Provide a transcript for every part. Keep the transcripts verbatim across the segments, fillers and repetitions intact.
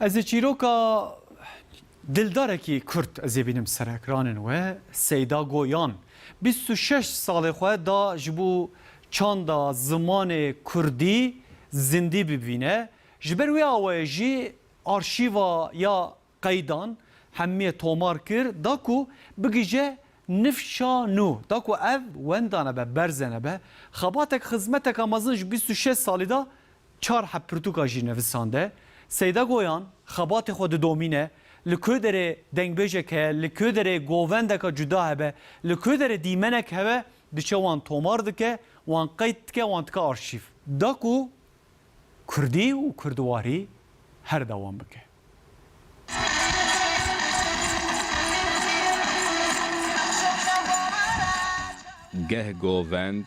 Ez ê çîroka dildarekî Kurd ez ê bînim ser ekranên we, Seyda Goyan. Bîst û şeş salê xwe da ji bo çanda zimanê Kurdî zindî bibîne. Ji ber wê awayê jî arşîva ya qeydan hemiyê tomar kir, da ku bigihîje nifşa nû, da ku ev wenda nebe, berze nebe. Xebatek, xizmeteka mezin ji bîst û şeş salî de çar heb pirtûka jî nivisande. Seyda Goyan xebatê xwe didomîne. Li ku derê dengbêjek heye, li ku derê govendeka cuda hebe, li ku derê dîmenek hebe, diçe wan tomar dike, wan qeyd dike, wan dike arşîv. Da ku Kurdî û Kurdiwarî her dewam bike. Geh govend,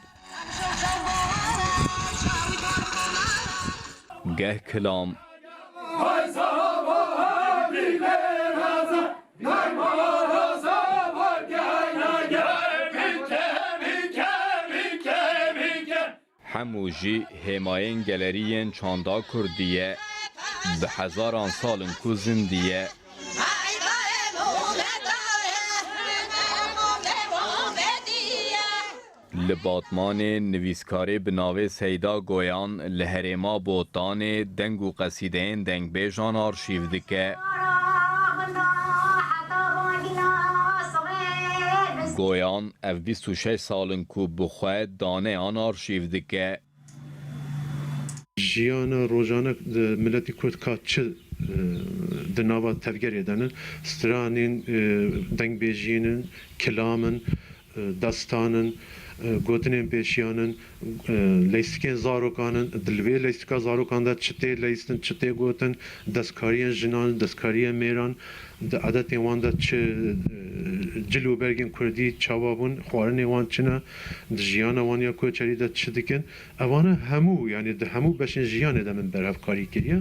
geh kilam, hemû jî hêmayên gelerî yên çanda kurdî ye, bi hezaran sal in ku zindî ye. Li Batmanê nivîskarê bi navê Seyda Goyan li herêma Botanê deng û qesîdeyên dengbêjan arşîv dike. Goyan ev bîst û şeş sal in ku bi xwe daneyan arşîv dike. Jiyana rojane di miletî Kurd ka çi, e, di nava tevgerê de ne, stranên, e, dengbêjiyên in, kilam in, e, destan in, e, gotinên pêşiyan in, e, leystikên zarokan in, di li vê leystika zarokan de çi tê leystin, çi tê gotin, destkariyên jinan, destkariyên mêran, di edetên wan de çi, e, cil û bergên kurdî çawa bûn, xwarinê wan çi ne, di jiyana wan ya koçerî de çi dikin, evane hemû, yanî di hemû beşên jiyanê de min berhevkarî kiriye.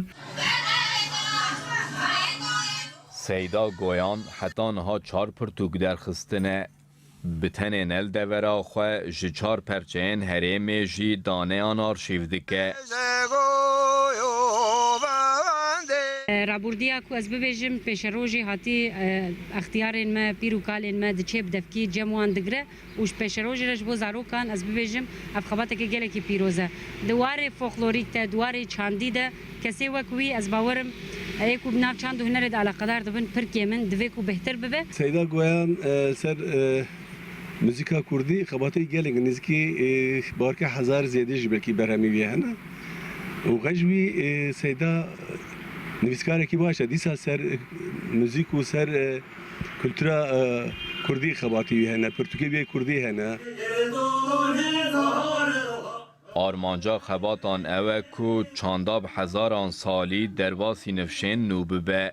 Seyda Goyan heta niha çar pirtûk derxistine. Bi tenê ne li devera xwe, ji çar perçeyên herêmê jî daneyan arşîv dike. Rabordiya ku ez bibêjim pêşerojê hatî, e, extiyarên me, pîr û kalên me diçê bi devkî cem wan digire û ji pêşerojê re ji bo zarokan ez bibêjim ev xebateke gelekî pîroz e. Di warê folklorîk de, di warê çandî de kesê wek wî ez bawerim ê ku bi nav çand û hunerê de eleqedar dibin pir kêm in, divê ku bêhtir bibe. Seyda Goyan, e, ser, e, muzîka kurdî xebatê gelek nêzîkî, e, bawerke hezar zêdê jî belkî berhemî wî hene. Û xwe ji wî, e, Seyda nivîskarekî baş e. Dîsa ser, e, muzîk û ser, e, kultura, e, kurdî xebatî wî hene, pirtûkê wî yê kurdî hene. Armanca xebatan ew e ku çanda bi hezaran salî derbasî nifşên nû bibe.